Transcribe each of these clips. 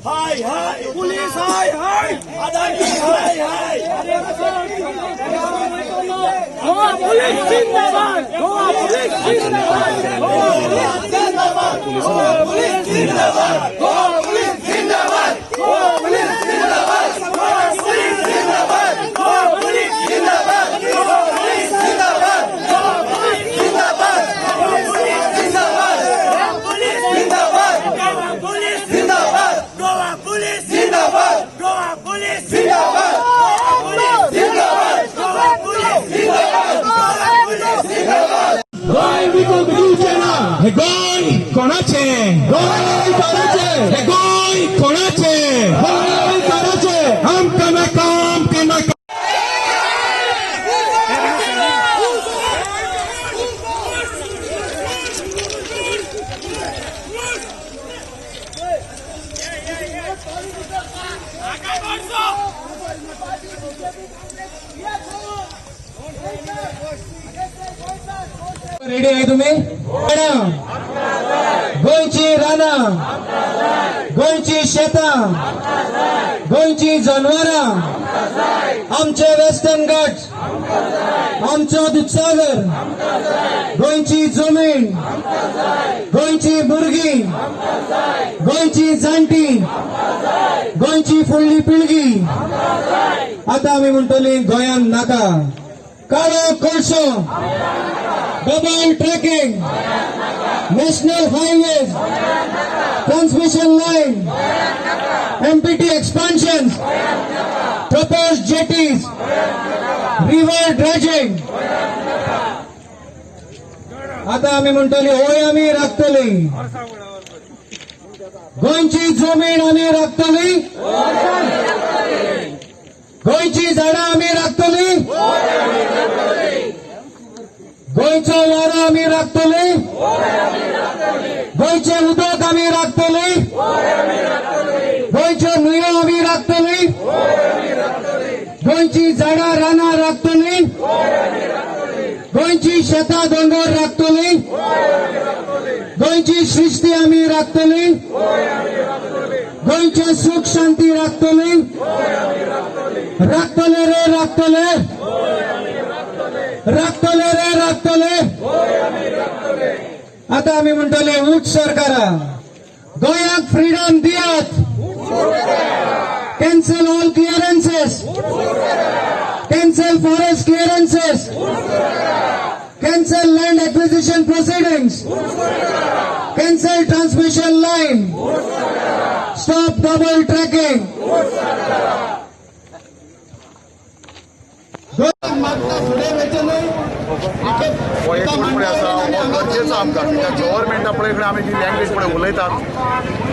हाय हाय police हाय हाय अदानी हाय हाय Goa police जिंदाबाद, Goa police जिंदाबाद, Goa police जिंदाबाद, गोवा पुलिस जिंदाबाद, गोवा पुलिस जिंदाबाद, गोवा पुलिस जिंदाबाद, गोवा पुलिस जिंदाबाद, गोवा पुलिस जिंदाबाद, गोवा पुलिस जिंदाबाद, गोवा पुलिस जिंदाबाद, गोवा पुलिस जिंदाबाद, पुलिस जिंदाबाद, गोवा पुलिस जिंदाबाद, गोवा पुलिस जिंदाबाद, गोवा पुलिस जिंदाबाद, पुलिस जिंदाबाद, गोवा पुलिस जिंदाबाद, गोवा पुलिस जिंदाबाद। गोंय विकूंक दिवचें ना। हे गोंय कोणाचें? गोंय कोणाचें? हे गोंय कोणाचें? गोंय कोणाचें? आमकां नाका, आमकां नाका। रेडी आहे तुम्ही? गोंयची रानां, गोंयची शेतां, गोंयची जनावरां, आमचे वेस्टर्न घाट्स, आमचो दुदसागर, गोंयची जमीन, गोंयची भुरगीं, गोंयची जाणटी, गोंयची फुडली पिळगी। आतां आमी म्हणटली गोंयांत नाका काळो कोळसो, double tracking, national highways, transmission line, MPT expansion, proposed jetties, river dredging। आता आमी म्हणटली होय आमी राखतली गोंयची जमीन, आमी राखतली गोंयची झाडां, आमी राखतली गोंयचो वारो, आमी राखतली गोंयचें उदक, आमी राखतली गोंयच्यो न्हंयो, आमी राखतली गोंयची झाडां रानां राखतली गोंयची शेतां दोंगर राखतली गोंयची सृश्टी आमी राखतली गोंयचें सुख शांती राखतली। राखतले रे, राखतले, राखतले रे, राखतले। आता आमी म्हणटले उठ सरकारा, गोंयाक फ्रीडम दियात। Cancel all clearances, cancel forest clearances, cancel land acquisition proceedings, cancel transmission line, stop double tracking. हो एक पळय आसा, हो गरजेचो आमकां, कित्याक गव्हर्मेंटा पळय कडेन आमी जी लँग्वेज पळय उलयतात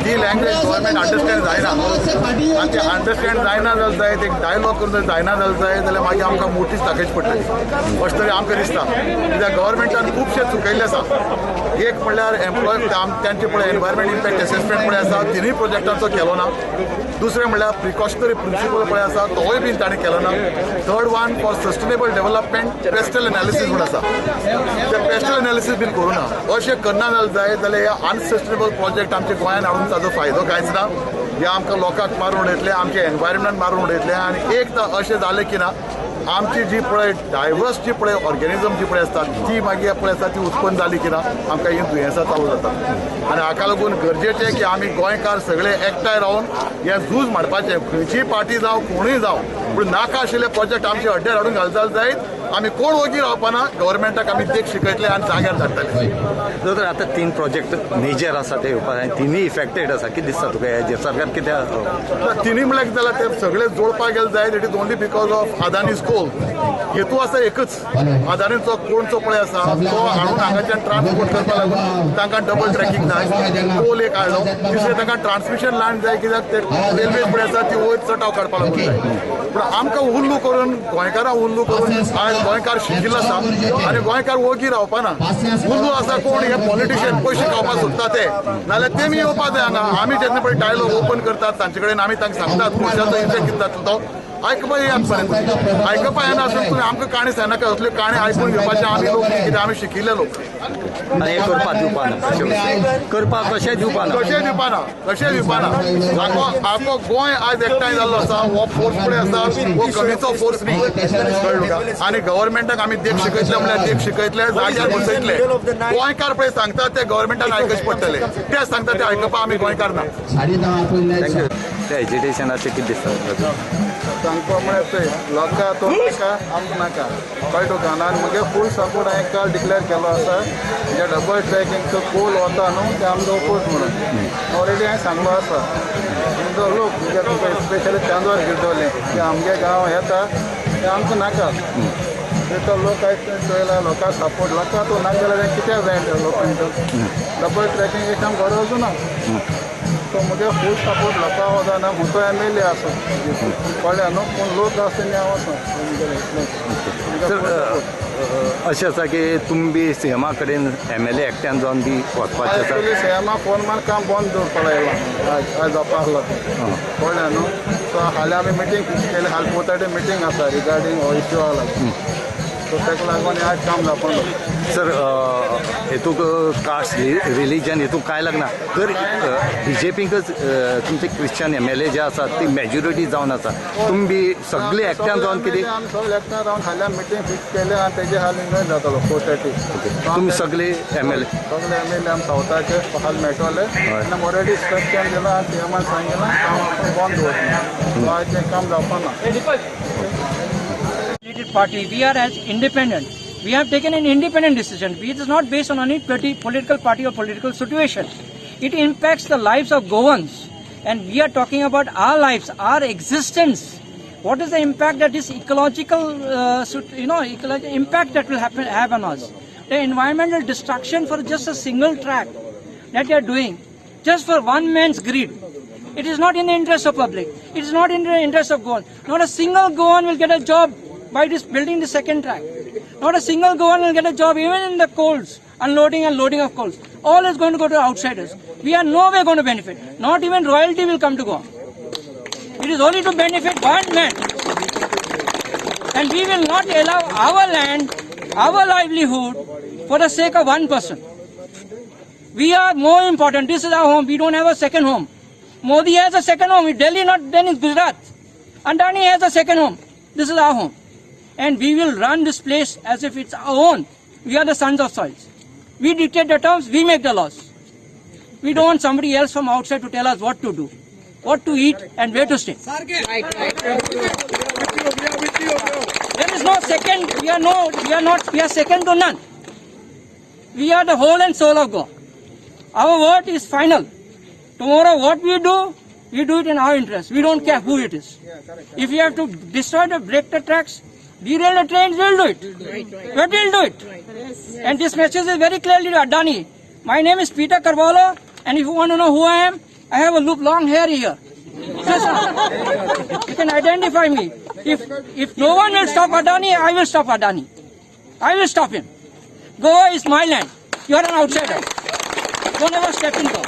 ती लँग्वेज गव्हर्मेंट अंडरस्टँड जायना आनी ते अंडरस्टँड जायना जाल्यार जायत एक डायलॉग करून जर जायना जाल्यार जाय जाल्यार मागीर आमकां मोटीच दाखयची पडटली अशें तरी आमकां दिसता, कित्याक गव्हर्मेंटान खुबशें चुकयल्लें आसा। एक म्हणल्यार एम्प्लॉय तांचे पळय एनवायरमेंट इम्पॅक्ट एसेसमेंट पळय आसा तिनूय प्रोजेक्टांचो केलो ना। दुसरें म्हणल्यार प्रिकॉशनरी प्रिंसिपल पळय आसा तोय बीन ताणें केलो ना। Third one for sustainable development PESTEL analysis म्हूण आसा, ते पेस्टल एनालिसीस बीन करूं ना। अशें करना जाल्यार जाय जाल्यार हे अनसस्टेनेबल प्रोजेक्ट आमच्या गोंयांत हाडून ताजो फायदो कांयच ना। हे आमकां लोकांक मारून उडयतले, आमचें एनवायरमेंट मारून उडयतले आनी एक तर अशें जालें की ना आमची जी पळय डायवर्स जी पळय ऑर्गेनिजम जी पळय आसता ती मागीर पळय आसता ती उत्पन्न जाली की ना आमकां ही दुयेंसां चालू जाता आनी हाका लागून गरजेचें की आमी गोंयकार सगळे एकठांय रावन हें झूज मांडपाचें। खंयचीय पार्टी जावं कोणूय जावं पूण नाका आशिल्ले प्रोजेक्ट आमचे अड्ड्यार हाडून घालता जायत आमी कोण ओगी रावपाना, गव्हर्मेंटाक आमी देख शिकयतले आनी जाग्यार धाडटले। दोतोर, आतां तीन प्रोजेक्ट मेजर आसा ते येवपाक आनी तिनूय इफेक्टेड आसा, कितें दिसता तुका हेजेर सरकार कित्याक? तिनूय म्हणल्यार कितें जालां ते सगळे जोडपाक गेले जायत, it is only because of Adani's coal. हेतू आसा एकच, अदानीचो कोणचो पळय आसा तो हाडून हांगाच्यान ट्रान्सपोर्ट करपाक लागून तांकां डबल ट्रॅकिंग जाय, कोल एक हाडलो। तिसरें तांकां ट्रान्समिशन लायन जाय कित्याक ते रेल्वे पळय आसा ती वयर चटाव काडपाक लागून जाय। पूण आमकां उल्लू करून गोंयकारां उल्लू करून आयज गोंयकार शिकिल्लो आसा आनी गोंयकार ओगी रावपाना। उल्लू आसा कोण हे पॉलिटिशियन पयशे खावपाक सोदता ते, नाजाल्यार तेमी येवपा जाय हांगा। आमी जेन्ना पळय डायलॉग ओपन करतात तांचे कडेन आमी तांकां सांगतात पयशाचो इफेक्ट कितें जातलो तो, आयकपा येयात मरे, आयकपा येना आसून तुमी आमकां काणी सांगनाका. असल्यो काणी आयकून घेवपाचे आमी लोक कितें, आमी शिकिल्ले लोक. आनी हें करपाक दिवपा ना, करपाक कशें दिवपा ना, कशें दिवपा ना, कशें दिवपा ना. आखो गोंय आयज एकठांय जाल्लो आसा. हो फोर्स पळय आसा, हो कमीचो फोर्स न्ही, कळ्ळें तुका. आनी गव्हर्मेंटाक आमी देख शिकयतले म्हणल्यार देख शिकयतले, जाग्यार बसयतले. गोंयकार पळय सांगता ते गव्हर्मेंटान आयकचें पडटलें, ते सांगता ते आयकपा आमी गोंयकार ना. Thank you. ते एजिटेशनाचें कितें दिसता? सांगपा म्हळ्यार पळय, लोकां तो नाका, आमकां नाका, कळ्ळें तुका. आनी म्हगे फूल सपोर्ट हांवें काल डिक्लेअर केलो आसा, जे डबल ट्रॅकिंगचो कोल वता न्हू ते आमकां ओपोज म्हणून ऑलरेडी हांवें सांगलो आसा. जो लोक म्हणजे तुका स्पेशली चांदवर गिरदवले की आमगे गांव येता ते आमकां नाका. ते लोक आयज चोयला, लोकांक सपोर्ट, लोकां तो नाका जाल्यार कित्याक जाय त्या लोकांक? डबल ट्रॅकिंग एक आमकां गरज ना. तो म्हगे फूल सपोर्ट लोकां वचना. म्हजो एम एल ए आसा, कळ्ळें न्हू, पूण लोक आसा तेणी हांव आसा. सर, अशें आसा की तुमी बी सीएमा कडेन एम एल ए एकट्यान जावन बी वचपाचें आसा? एक्चुअली सीएमा फोन मार काम बंद दवरपाक लायला, आयज आयज जावपा आसलो तें, कळ्ळें न्हू. सो हालीं आमी मिटींग फिक्स केली, हाल 4:30 मिटींग आसा रिगार्डींग हो इश्यू लागून. सो ताका लागून आयज काम जावपा ना. सर, हेतूक कास्ट रिलीजन हेतूक कांय लागना तर बीजेपीकच तुमचे क्रिश्चन एम एल ए जे आसात ती मेजॉरिटी जावन आसा. तुमी बी सगळे एकट्यान जावन कितें? आमी सगळे एकठांय रावन हालीं मिटींग फिक्स केले आनी तेजे हाल इंगेज जातलो 4:30. तुमी सगळे एम एल ए? सगळे एम एल ए आमी सावथाचे हाल मेळटले आनी ऑलरेडी इन्स्ट्रक्शन दिलां आनी सीएमान सांगिलां, काम आपूण बंद दवरता. सो आयज तें काम जावपा ना. Related party. We are as independent. We have taken an independent decision. It is not based on any political party or political situation. It impacts the lives of Goans. And we are talking about our lives, our existence. What is the impact that this ecological, ecological impact that will happen, have on us? The environmental destruction for just a single track that they are doing, just for one man's greed. It is not in the interest of public. It is not in the interest of Goan. Not a single Goan will get a job by this building the second track. Not a single Goan will get a job even in the coals, unloading and loading of coals. All is going to go to outsiders. We are no way going to benefit. Not even royalty will come to Goa. It is only to benefit one man. And we will not allow our land, our livelihood for the sake of one person. We are more important. This is our home. We don't have a second home. Modi has a second home. If Delhi not, then it's Gujarat. Adani has a second home. This is our home. And we will run this place as if it's our own. We are the sons of soils. We dictate the terms, we make the laws. We don't want somebody else from outside to tell us what to do, what to eat and where to stay. There is no second, we are no, we are not, we are second to none. We are the whole and soul of Goa. Our word is final. Tomorrow what we do, we do it in our interest. We don't care who it is. If we have to destroy the, break the tracks, derail the trains, we'll do it. But we'll do it. And this message is very clearly to Adani. My name is Peter Carvalho, and if you want to know who I am, I have a loop long hair here. Just, you can identify me. If no one will stop Adani, I will stop Adani. I will stop him. Goa is my land. You are an outsider. Don't ever step in Goa.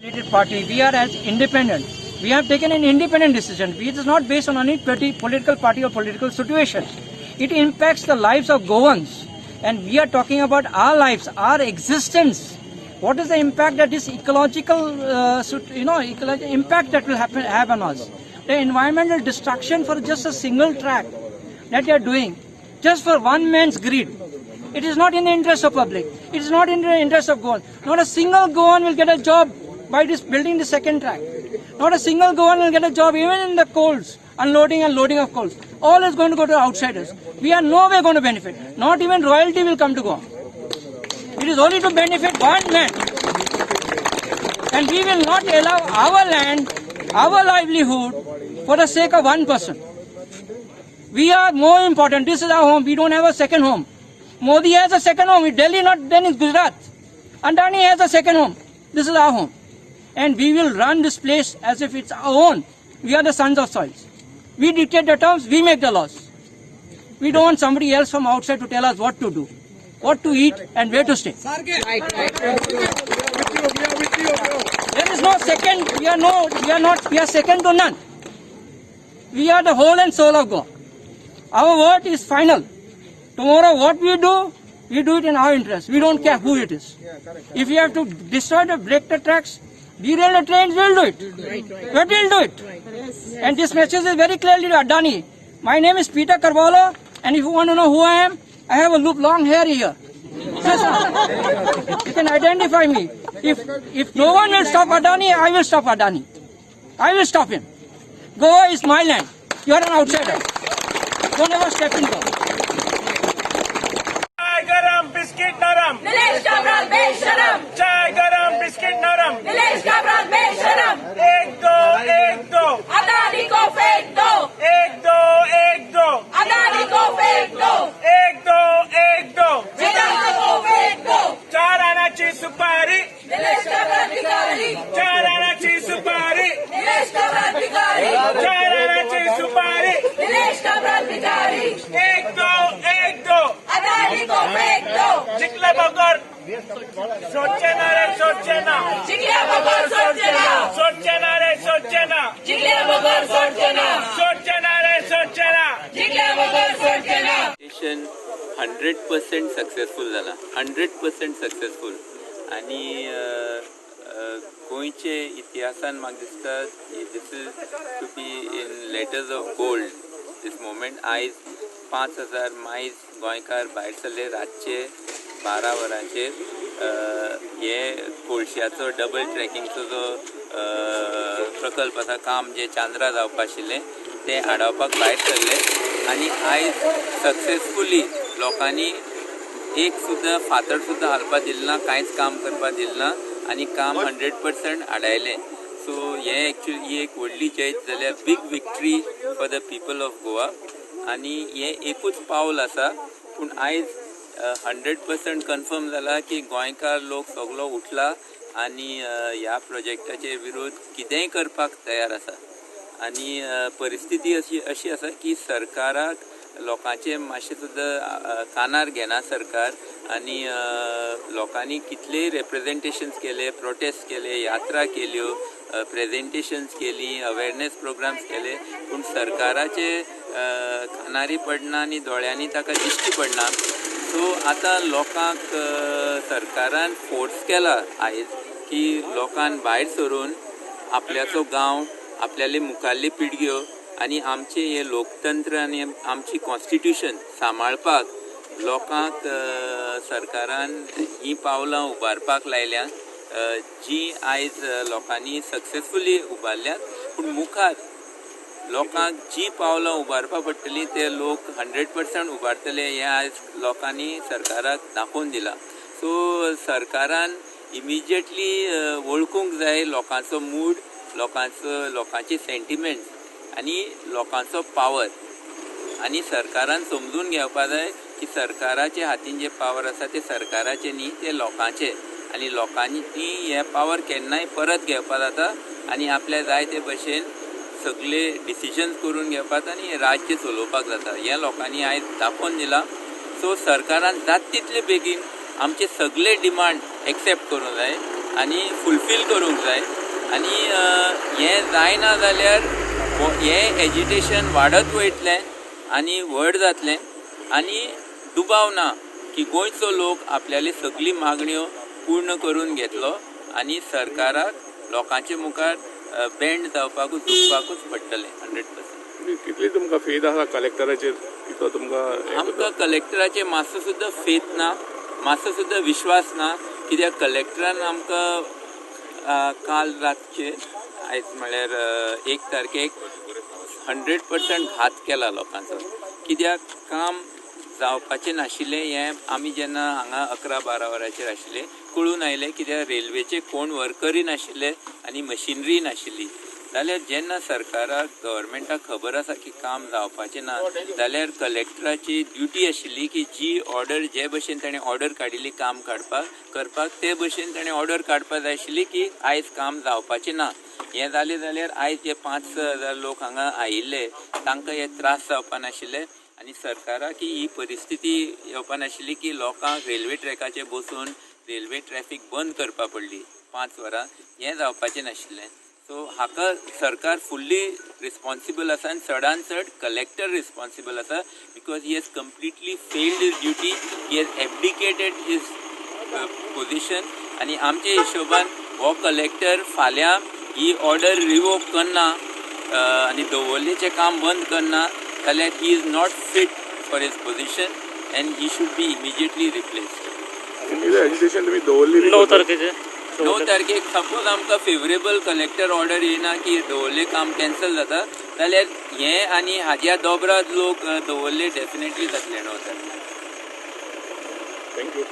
Related party, we are as independent. We have taken an independent decision. It is not based on any political party or political situation. It impacts the lives of Goans. And we are talking about our lives, our existence. What is the impact that this ecological, ecological impact that will happen, have on us? The environmental destruction for just a single track that they are doing, just for one man's greed. It is not in the interest of public. It is not in the interest of Goan. Not a single Goan will get a job by this building the second track. Not a single Goan will get a job even in the coals, unloading and loading of coals. All is going to go to outsiders. We are no way going to benefit. Not even royalty will come to Goa. It is only to benefit one man. And we will not allow our land, our livelihood for the sake of one person. We are more important. This is our home. We don't have a second home. Modi has a second home. If Delhi not, then it's Gujarat. Adani has a second home. This is our home. And we will run this place as if it's our own. We are the sons of soils. We dictate the terms, we make the laws. We don't want somebody else from outside to tell us what to do, what to eat and where to stay. There is no second, we are no, we are not, we are second to none. We are the whole and soul of Goa. Our word is final. Tomorrow what we do, we do it in our interest. We don't care who it is. If you have to destroy the break the tracks, derail the trains, we'll do it. But we'll do it. And this message is very clearly to Adani. My name is Peter Carvalho, and if you want to know who I am, I have a loop long hair here. You can identify me. If no one will stop Adani, I will stop Adani. I will stop him. Goa is my land. You are an outsider. Don't ever step in Goa. चाय गरम biscuit नरम. निलेश काब्राल बेशरम. चाय गरम biscuit नरम. निलेश काब्राल बेशरम. एक दो, एक दो. अदानी को फेंक दो. एक दो, एक दो. अदानी को फेंक दो. एक दो, एक दो. वेदांत को फेंक दो. चार आणाची सुपारी. निलेश काब्राल भिकारी. चार आणाची सुपारी. निलेश काब्राल भिकारी. चार आणाची सुपारी. निलेश काब्राल भिकारी. एक दो, एक दो. अदानी को फेंक दो. जिंकले बगर सोडचे ना रे, सोडचे ना. जिंकल्या बगर सोडचे ना. सोडचे ना रे, सोडचे ना. जिंकल्या बगर सोडचे ना. सोडचे ना रे, सोडचे ना. जिंकल्या बगर सोडचे ना. मिशन 100% सक्सेसफूल जाला, 100% सक्सेसफूल. आनी गोंयचे इतिहासान म्हाका दिसता this is to be in letters of gold, this moment. आयज 5000 मायज गोंयकार भायर सरले रातचे 12 वरांचेर. हे कोळश्याचो डबल ट्रॅकिंगचो जो प्रकल्प आसा, काम जें चांद्रा जावपा आशिल्लें तें आडावपाक भायर सरले आनी आयज सक्सेसफुली लोकांनी एक सुद्दां फातर सुद्दां हालपाक दिलें ना, कांयच काम करपाक दिलें ना आनी काम 100% आडायलें. सो हें एक्चुअली ही एक व्हडली जैत जाल्या, big victory for the people of Goa. आनी हें एकूच पावल आसा, पूण आयज 100% कन्फर्म जाला की गोंयकार लोक सगलो उठला आनी ह्या प्रोजेक्टाचे विरोध कितेंय करपाक तयार आसा. आनी परिस्थिती अशी अशी आसा की सरकाराक लोकांचे मातशें सुद्दां कानार घेना सरकार. आनी लोकांनी कितलेय रेप्रेजेंटेशन्स केले, प्रोटेस्ट केले, यात्रा केल्यो, प्रेजेंटेशन्स केली, अवेरनेस प्रोग्राम्स केले, पूण सरकाराचे कानारी पडना आनी दोळ्यांनी ताका दिश्टी पडना. सो आतां लोकांक सरकारान फोर्स केला आयज की लोकान भायर सरून आपल्याचो गांव, आपल्याले मुखाल्ली पिळग्यो आनी आमचें हें लोकतंत्र आनी आमची कॉन्स्टिट्युशन सांबाळपाक लोकांक सरकारान हीं पावलां उबारपाक लायल्या, जीं आयज लोकांनी सक्सेसफुली उबारल्यात. पूण मुखार लोकांक जी पावलां उबारपाक पडटलीं ते लोक 100% उबारतले हें आयज लोकांनी सरकाराक दाखोवन दिलां. सो सरकारान इमिजिएटली वळखूंक जाय लोकांचो मूड, लोकांचो लोकांचे सेंटिमेंट्स आनी लोकांचो पावर. आनी सरकारान समजून घेवपा जाय की सरकाराचे हातीन जे पावर आसा ते सरकाराचे न्ही, ते लोकांचे. आनी लोकांनी हे पावर केन्नाय परत घेवपा जाता आनी आपल्या जाय ते भशेन सगळे डिसिजन्स करून घेवपाक आनी राज्य चलोवपाक जाता, हें लोकांनी आयज दाखोवन दिलां. सो सरकारान जाता तितले बेगीन आमचे सगळे डिमांड एक्सेप्ट करूंक जाय आनी फुलफील करूंक जाय. आनी हें जायना जाल्यार हें एजिटेशन वाडत वयतलें आनी व्हड जातलें. आनी दुबाव ना की गोंयचो लोक आपल्याली सगळी मागण्यो पूर्ण करून घेतलो आनी सरकाराक लोकांचे मुखार बेंड जावपाकूच, झुकपाकूच पडटलें 100%. कितली तुमकां फेद आसा कलेक्टराचेर, कितलो तुमकां? आमकां कलेक्टराचेर मातसो सुद्दां फेथ ना, मातसो सुद्दां विश्वास ना. कित्याक कलेक्टरान आमकां काल रातचे, आयज म्हळ्यार 1 तारखेक 100% घात केला लोकांचो. कित्याक काम जावपाचें नाशिल्लें हें आमी जेन्ना हांगा 11-12 वरांचेर आशिल्ले कळून आयलें. कित्याक रेल्वेचे कोण वर्करूय नाशिल्ले आनी मशिनरी नाशिल्ली. जाल्यार जेन्ना सरकाराक, गव्हर्मेंटाक खबर आसा की काम जावपाचें ना, जाल्यार कलेक्टराची ड्युटी आशिल्ली की जी ऑर्डर, जे भशेन ताणें ऑर्डर काडिल्ली काम काडपाक करपाक, ते भशेन ताणें ऑर्डर काडपाक जाय आशिल्ली की आयज काम जावपाचें ना. हें जालें जाल्यार आयज जे 5-6 हजार लोक हांगा आयिल्ले तांकां हे त्रास जावपा नाशिल्ले आनी सरकाराक ही परिस्थिती येवपा नाशिल्ली की लोकांक रेल्वे ट्रॅकाचेर बसून रेल्वे ट्रॅफिक बंद करपा पडली 5 वरां. हें जावपाचें नाशिल्लें. सो हाका सरकार फुल्ली रिस्पॉन्सिबल आसा आनी चडान चड कलेक्टर रिस्पॉन्सिबल आसा, because he has completely failed his duty. He has abdicated his position. आनी आमच्या हिशोबान हो कलेक्टर फाल्यां ही ऑर्डर रिवोक करना आनी दवर्लेचें काम बंद करना जाल्यार he is not fit for his position and he should be immediately replaced. Agitation तुमी दवरली? 9 तारखेचे. 9 तारखेक सपोज आमकां फेवरेबल कलेक्टर ऑर्डर येयना की दवर्ले काम कॅन्सल जाता जाल्यार हें आनी हाज्या दोबराद लोक दवर्ले डेफिनेटली जातले 9 तारखेक. Thank you.